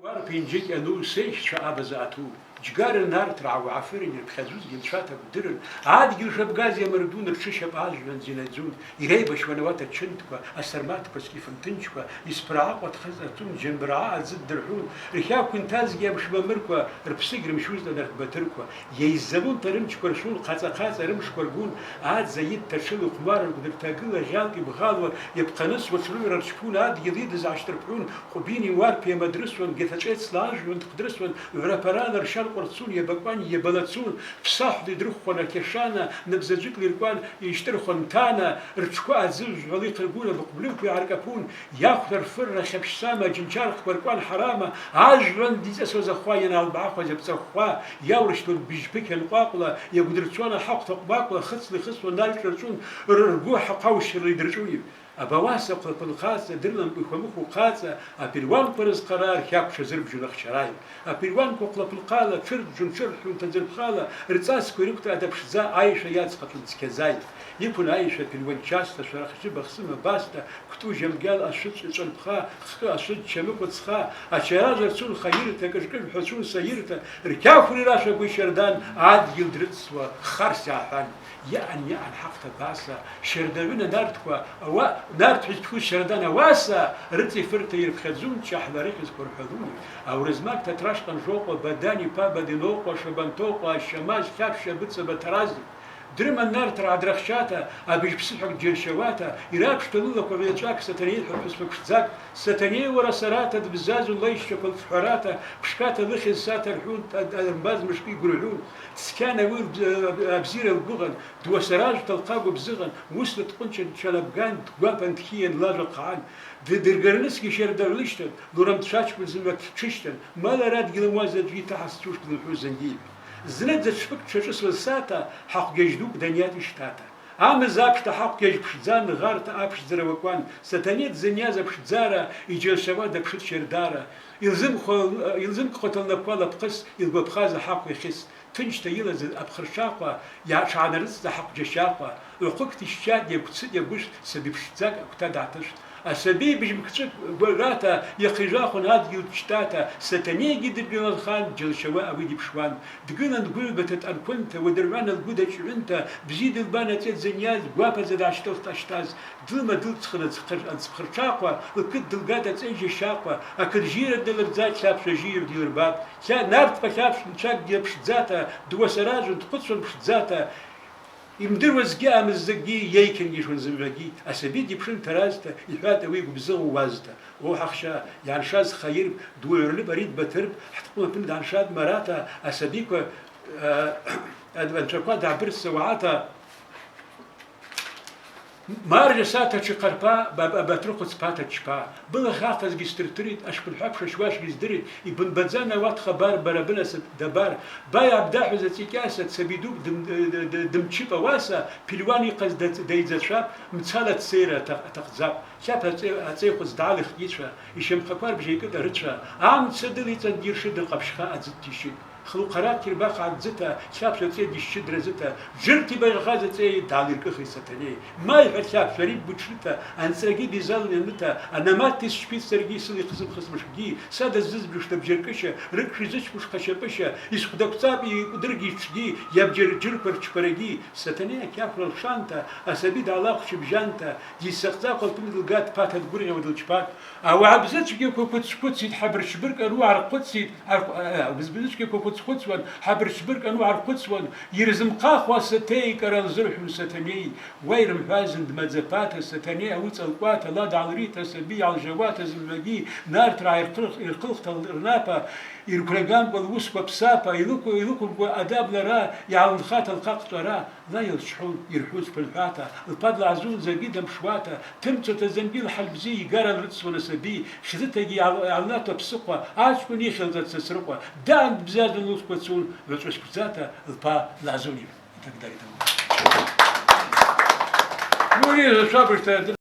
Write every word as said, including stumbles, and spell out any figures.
Уарп йынджьыкӏ йану, сейщчва абаза ату, джьгарра нартыргӏа уагӏафырын, йырпхьадзузгьи нцӏрата гвдырын, адгьыл шабгаз йамырдун, ртшы щапӏ ажвгӏванд зинадзун, йрейбащуан ауат ачынтква, асарматква, скӏифымтынчква, йспыргӏакъва дхъаз ацун, джьамбыргӏа адзы ддырхӏун, рхакв йынтазгьи амш бамырква, рпсы гьрымщузтӏ анарт батырква, йайззалун тарымчква ршвун, хъацӏа-хъацӏа рымшква ргун, адза йыдта тшыла йхъвмарын, гвыдыртагыла гъьалкӏ йыбгъалуа, йапхъанысуа тшрыгӏвра рчпун, адгьыл йыдыз гӏащтӏырпхьун, къвбин йуарп йамадрысуан, гьатачӏецла ажвгӏванд хъдрысуан, гӏврапарала рща лкъварцун, йабакӏван йабалацун, псахӏвла йдрыхвхуан акьашана, набзаджвыкӏла йыркӏван йщтӏырхуан тана, ртшква адзыжвгӏвала йхъыргун, абыхъвблымква йгӏаркӏапун, йахвра рфырра хьапщсама, джинчархъква ркӏван хӏарама, ажвгӏванд йцӏасуаз ахва йаналбгӏахуаз йапцӏахвхва, йаурщтуан быжьпыкь анкъвакъвла, йагвдырцуан ахӏахъв такъвмакъла, хыцла йхысуан, нальчӏва рчӏвун, р-, ргвы хӏахъаущтырла йдырчӏвуйу. Абауаса хъвлапын хъацӏа, дырламкӏва йхвамаху хъацӏа, апельуан хъварыз хъара рхакв тшазырбжьун ахчарай. Апельуанква хъвлапынхъала тшырджвджвун, тшырхӏхӏун тадзырпхала, рцӏасква йрыквта ада пшдза айшва йацхъачӏвун цкьазай. Йыквун айшва пельуан часта, шварах жьыба хсыма баста, квтӏу жьамгьал ашвыдж чӏванпха, хкъы ашвыдж чамыкъва цха, ачаражвра цун хайырта, кӏыж-кӏыжв хӏвацун сайырта, ркьахври рашвакви щардан адгьыл дрыцӏсуа харс йгӏахӏван. Йаъан, йаъан, хӏахъта баса, щардагӏвына нартква, ауа, нарт хӏвиз тхуз щардан ауаса, рыцӏа йфырта йырпхьадзун, чахьла рыхьыз хъвархӏвалуни, аурызмак Татраш Къанжокъва, Бадан йпа Бадинокъва, Шабантокъва, Ащамаз, Хьапща, Быцаба, Тарази. Дрыман нартыргӏа драхчата, абыжь псыхӏвакӏ джьарщауата, йрапшта лылаква гӏвзачӏвакӏ, Сатаней хӏва пхӏвыспа пшдзакӏ, Сатаней уара сарата дбзазун лайщчваква лцхӏварата, пшката лыхьыз сата рхӏвун, ад-, адамбаз мышкӏы йгвыргӏвун. Цкьан ауи лб-, абзира лгвыгъан, дуасаражвта лхъа гвыбзыгъан, уысла дкъвынчӏын, тшанабган, дгвапан, дхьийан, лажва хъагӏан. Д-, дыргарнысгьи щарда гӏвлыщтан, лурам дшвачкӏвын зымгӏва дтшыщтан, мала радгьыл амуаз аджвы йтахӏ сцуштӏ лымхӏвуз зынгьи. Зныкъ дзачпыкӏ тшачӏвысуаз сата, хӏахъвгьажь дукӏ данйатӏ йщтата. Амыз апшта хӏахъвгьажь пшдзан, гъарта апшдзара уакӏван, Сатаней дзынйаз апшдзара, йджьарщауа дапшытӏ щардара. Йылзымкъ-, йылзымкъкъвата лнапӏква лапхъыс, йылгвапхаз ахӏахъв йахьыс. Тынчта йылаз апхъырчахъва, йа-, тшгӏанарыцӏта ахӏахъв джьащахъва. Гӏвхъыкӏ дищтӏ, йагвцытӏ, йагвышвтӏ, саби пшдзакӏ аквта дгӏатышвтӏ. Асаби быжьмхчӏыкӏ гврата, йахъижвахуан адгьыл дчтата, Сатанейгьи дыргьалалхан, джьалщауа ауи дипшуан. Дгылан гвыгӏвбата тӏанквынта, уадыргӏвана лгвыда чӏгӏвынта, бзи дылбан ацӏе дзынйаз, гвапаза дгӏащтӏылхтӏ ащтаз. Длыма дылцхын ацхъыр-, ацпхырчахъва, лкыт дылгатӏ ацӏе жьащахъва, акыт жьира далырдзатӏ, лъапшва жьийыгӏв дилырбатӏ. Лъа-, нартква лъапшн чакь дапшдзата, дуасаражвын дхъвыцуан пшдзата, йымдыруазгьи амыз закӏгьи, йайкьангьи йшван зымгӏвагьи, асаби дипшын таразта, йхӏватӏ ауи гвыбзыгъа ууазта. О, хӏахща, йгӏаншаз хайырпӏ, дугӏврнып, арид батырпӏ, хӏткъым апны дгӏаншатӏ марата, асабиква, а, ад-, анцӏраква дгӏабырццауагӏата, маржа сата тшихъарпа, ба-, ба-, батрыхъвыц пата чпа. Былахь ахъазгьи сдыртыритӏ, ашпынхӏва пшащуашгьи здыритӏ, йбымбадзан ауат хабар, бара бынасып, дабар. Бай гӏабдахӏвыз ацӏикӏьасат, саби дукӏ дым-, д-, д-, дымчыпӏ ауаса, пельуан йыхъаз дац-, дайдзачвапӏ, мцала дцайра атахъ-, атахъдзапӏ. Лъапӏ ацӏай-, ацӏайхъвыц дгӏалихтӏ йыцва, йщамхъаква рбжьайкӏытӏ арыцва. Амца дылицӏан дйыршытӏ, къапщха адзы дтищытӏ. Хлу хъарат йырбах гӏаддзыта, лъапшв ацӏай дищтӏ дразыта, джырт йбайгъаз ацӏай дгӏалиркӏыхитӏ Сатаней. Май хӏва лъапшв, арид бучрыта, анцӏрагьи бизалын йаныта, анамат дисчпитӏ саргьи, сыла йхъзымхыз мышкӏгьи, са дыздызбжушта бджьаркӏыща, рыкӏ шизычпуш хъачапӏыща, йсхъвдаквцӏапӏ йкӏвдыргьи йтшгьи, йабджьар джьырквар чпарагьи. Сатаней акьахвра лшанта, асаби дгӏалахв чыбжьанта, дйысакъдза хъвлапны дылгатӏ, пата дгвыргъьауа дылчпатӏ. Ауагӏа бзаджвгьи кваквыцквыцитӏ, хӏабырчбыркӏ ану гӏархъвыцитӏ, гӏархъ-, а, а, бз-, бзаджвгьи кваквыцквыцуан, хӏабырчбыркӏ ану гӏархъвыцуан, йырзымхъахуа Сатей кӏара лзырхӏвун Сатаней, уай рымхӏва зын дмадза пата Сатаней ауи цӏалкӏвата, ла дгӏалрита, асаби йгӏалжьауата зымгӏвагьи, нартыргӏа йырхъылх-, йырхъылхта рнапа, йыркврагамкӏва луысква псапа, йлыкв-, йлыквымкӏва адаб лара, йгӏалынхата лхъахъ чӏвара. Ла йылчхӏун, йырхӏвуз пынхӏвата, лпа длазун закӏгьи дампшуата, тымцуата зынгьи лхӏалбзи йгара лрыцӏсуан асаби, хьзытагьи йгӏал-, йгӏалнатуа псыхъва, ачкӏвын йыхьылдза Сосрыкъва, дагӏан дбзазун луысква цун, гӏвычӏвгӏвыс квзата лпа длазун йып. И так далее, и тому подобное. Ну, не, швабры-то